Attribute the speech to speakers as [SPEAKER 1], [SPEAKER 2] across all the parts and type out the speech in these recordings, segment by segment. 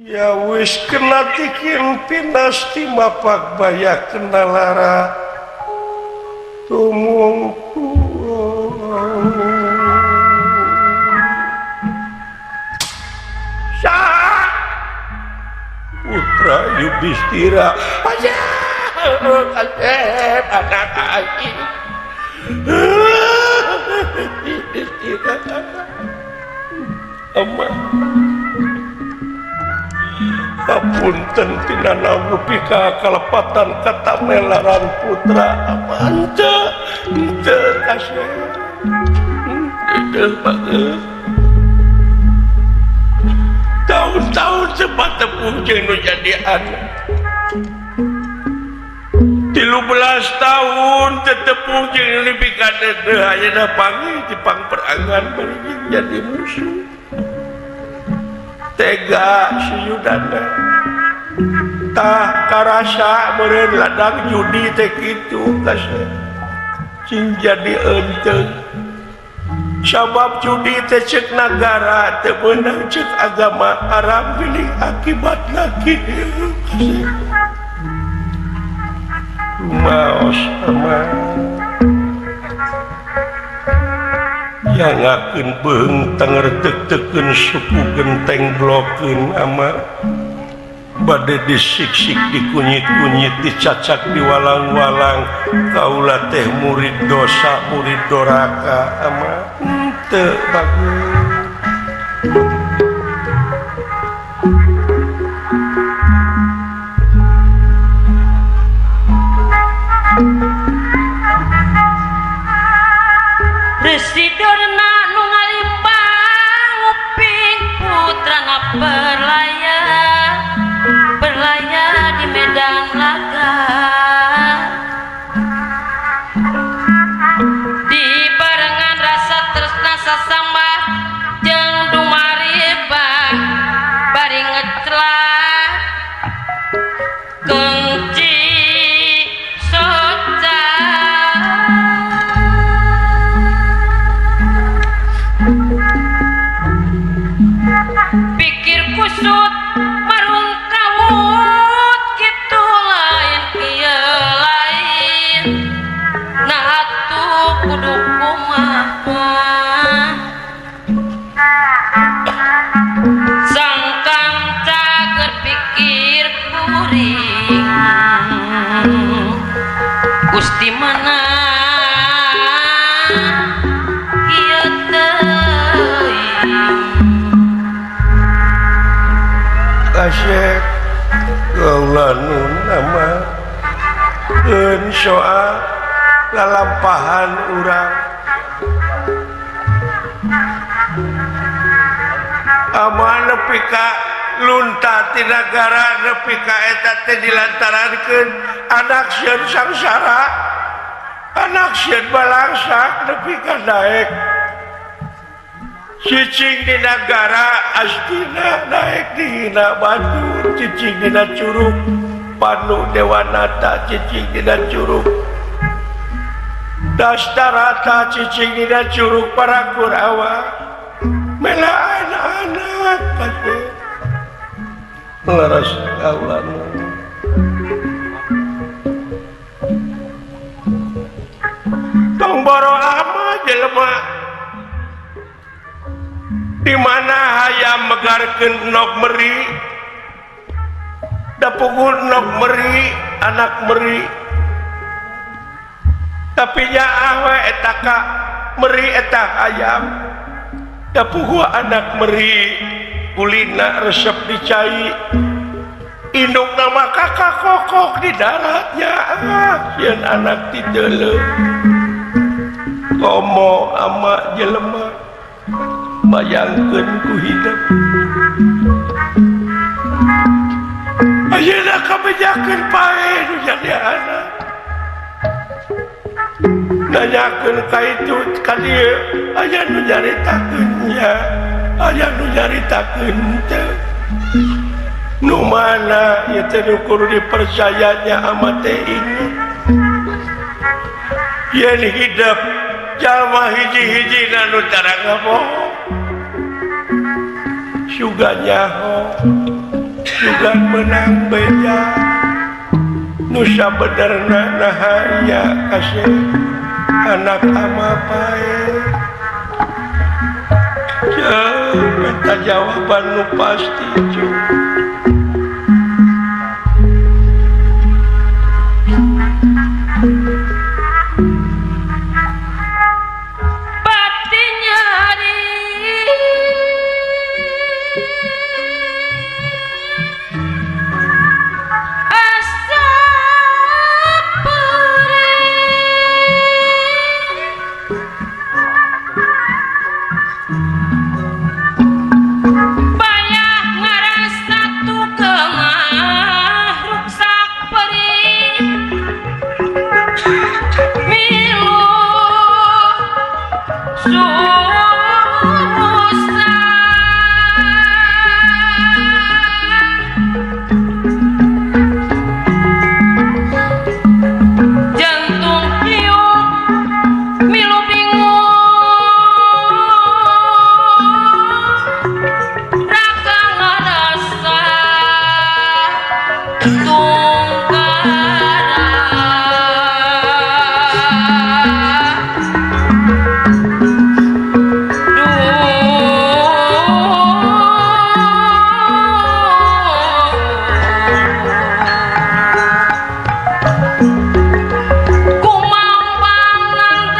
[SPEAKER 1] Ya wis kena tikin pinasti mapak bayak kena lara tumungku. Sah Putra Yudhistira aja kasep anak aing Yudhistira ama kapunten tina nepi ka kalepatan katamelaran putra ama henteu henteu kasep henteu bagus tahun-tahun cepat tepung jeung nu jadi anak 13 tahun tetepung jeung nepi ka deudeuh ayeuna panggih di pangperangan bari jadi musuh tega si Yudana tah karasa meureun ladang judi teh kitu kasep cing jadi eunteng sabab judi teh ceuk nagara teu meunang ceuk agama haram geuning akibatna kieu kasep maos ama yangakeun beung tenger teuk-teukeun suku genteng blokeun ama bade disiksik dikunyit-kunyit dicacak diwalang-walang kaula teh murid dosa murid doraka ama teu bagus.
[SPEAKER 2] Resi Durna nu ngalimbang nguping putrana berlaya berlaya di medan laga dibarengan rasa tresna sasama jeung dumariba bari ngecelah kengci soca. Pikir kusut marung kawut kitu lain kieu lain nah atuh kudu kumaha sangkan cager pikir kuring Gusti mana kieu teuing
[SPEAKER 1] Kasep kaula nun ama eun soal lalampahan urang ama nepi ka lunta ti nagara nepi ka eta teh dilantarankeun anak sieun sangsara anak sieun balangsak nepi ka daek cicing di nagara astina naek dihina batur cicing dina curug Panu Dewanata cicing dina curug Dastarata cicing dina curug para Kurawa melaan anak pasti laras kaula tong boro ama jelema di mana hayam megarkeun nok meri da pukul nok meri anak meri tapi nyaah we eta ka meri eta hayam da puguh anak meri kulina resep dicai indungna mah kakak kokok di daratnya ah sieun anak titeuleuh komo ama jelema bayangkeun ku hidup ayeuna kabejakeun pae nu jadi anak nanyakeun ka itu ka dieu aya nu nyaritakeun nya aya nu nyaritakeun teu nu mana ieu teh nu kudu dipercayanya ama teh ini yen hidup jalma hiji-hijina nu tara ngabohong suga nyaho Sugan menang beja nu sabenerna nahaya kasih anak ama pae. Minta jawaban nu pasti cu.
[SPEAKER 2] Batin nyari asa perih bayah ngarasa tukengah ruksak perih milu susah jantung hiup milu bingung raga ngarasa tunggara Kumambangan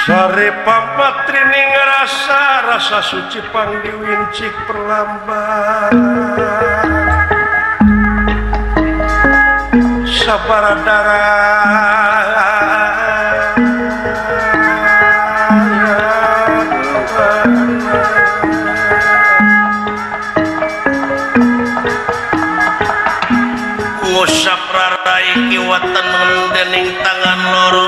[SPEAKER 1] Sare pampatrining rasa rasa suci pangdiwincik perlambat sabara darah
[SPEAKER 3] Ngusap rarai kiwa tengen dening tangan loro.